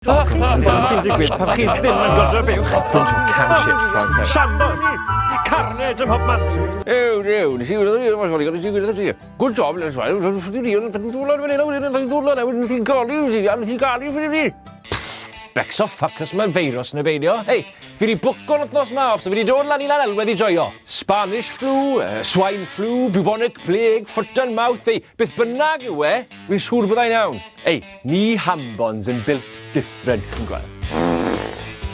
Beth sy'n digwydd pan chi ddim yn godro buwch? Bunch of cow shit tribes. Shambles! Carnage ym mhobman! Ew, ew, nes i wylio ti, nes i wylio ti. Good job, nes i wylio ti, nes i gael i, Becso ffycus mae feirws yn y beidio. Hei, fi wedi bwco'r wythnos ma off, so fi wedi dod lan i Lanelwedd i joio. Spanish flu, swine flu, bubonic plague, foot and mouth, ei, beth bynnag yw e, fi'n siŵr byddai'n iawn. Ei, ni hambons yn built different, chi'n gweld.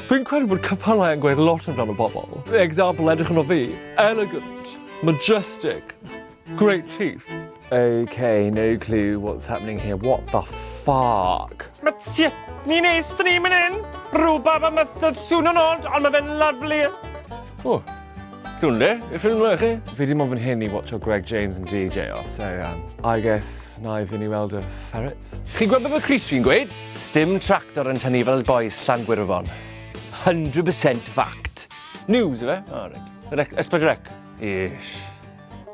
Fi'n credu bod ceffylau yn gweud lot amdano bobl. Example, edrych arno fi. Elegant, majestic, great teeth. Okay, no clue what's happening here. What the fuck? Mae chutney neis dyn ni mynd hyn. Rhwbab a mustard sŵn yn old, ond mae fe'n lovely. O, Dwi'n de, i ffilm yma chi. Fi dim ond fan hyn i watcho Greg James yn DJ o, so um, I guess na i fynd i weld y ferrets. Chi'n gweld beth mae Chris fi'n gweud? Stim tractor yn tynnu fel boys Llangwyrfon. 100% fact. News, efe? O, oh, reit. Ysbryd Ish.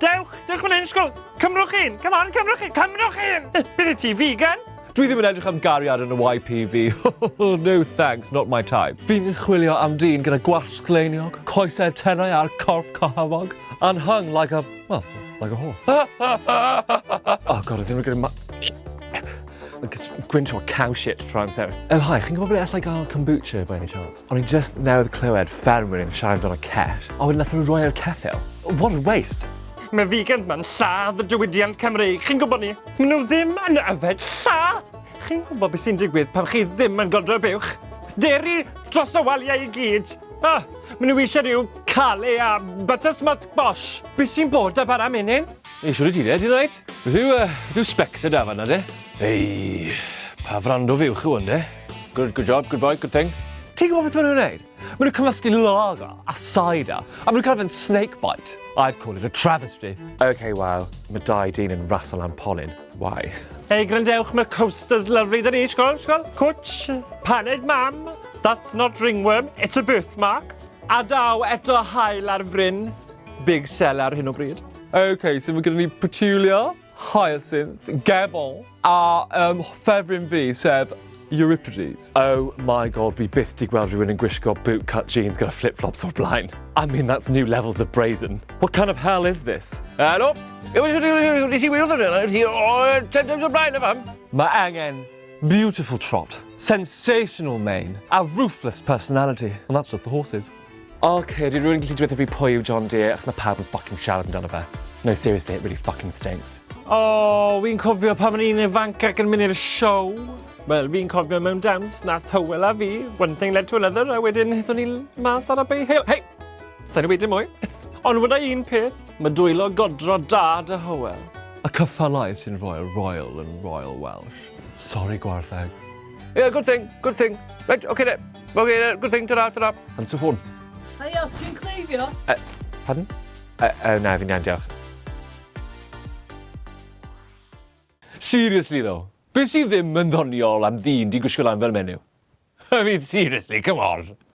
Dewch, dewch fan hyn, sgol. Cymrwch un, come on, cymrwch un, cymrwch un. Bydd ti vegan? Dwi ddim yn edrych am gariad yn y YPV. No thanks, not my type. Fi'n chwilio am dyn gyda gwallt sgleiniog, coesau tenau a'r corff cyhyrog, and hung like a, well, like a horse. Oh god, oedd ddim yn gyda ma... Like, gwynt o cow shit try amser. Oh hi, chi'n gwybod ble allai gael kombucha by any chance? O'n i just newydd clywed ffermwyr yn siarad amdano cell, a wedyn nath nhw roi ar ceffyl. What a waste! Mae vegans ma'n lladd y diwydiant Cymreig, chi'n gwybod ni? Maen nhw ddim yn yfed llath! Chi'n gwybod beth sy'n digwydd pan chi ddim yn godro buwch? Deri dros y waliau i gyd! Ah, maen nhw eisiau rhyw cale a butter smut bosh. Beth sy'n bod â bara menyn? Ei, siwr i ti de, ti'n rhaid? Beth yw, beth yw specs y dafarn na de? Ei, pa frand o fuwch yw hwn de? Good, good job, good boy, good thing. Ti'n gwybod beth maen nhw'n gwneud? Maen nhw'n cymysgu lager a cider, a maen nhw'n cael fe'n snake bite. I'd call it a travesty. Okay, wow, mae dau dyn yn rasel am polyn. Why? Hei, gwrandewch, mae coasters lovely da ni, sgol, sgol. Cwtch, paned mam. That's not ringworm, it's a birthmark. A daw eto haul ar fryn. Big seller ar hyn o bryd. Okay, so mae gyda ni Petulia, Hyacinth, Gebon, a um, ffefryn fi, sef Euripides. Oh my god, fi byth di gweld rhywun yn gwisgo bootcut jeans gyda flip-flops o'r blaen. I mean, that's new levels of brazen. What kind of hell is this? Helo? Nes i wylio ti, o, ten times o'r blaen, y fam. Mae angen beautiful trot, sensational mane, a ruthless personality. And that's just the horses. Okay, di rhywun gallu dweud fi pwy yw John Deere, achos mae pawb yn fucking siarad amdano fe. No, seriously, it really fucking stinks. O, oh, fi'n cofio pan o'n i'n ifanc ac yn mynd i'r siow. Wel, fi'n cofio mewn dawns, nath Hywel a fi, one thing led to another, a wedyn aethon ni mas ar y bay Hale. Hei! Sa'n i wedyn mwy. Ond weda un peth, mae dwylo godro da dy Hywel. Y ceffylau sy'n rhoi Royal yn Royal Welsh. Sorry, gwartheg. Yeah, good thing, good thing. Right, okay then. Okay, then, good thing, ta-ra, ta-ra. Answer phone. Hiya, ti'n cleifio? Pardon? Na, fi'n iawn, diolch. Seriously though, beth sydd ddim yn ddoniol am ddyn di gwisgo lan fel menyw? I mean, seriously, come on.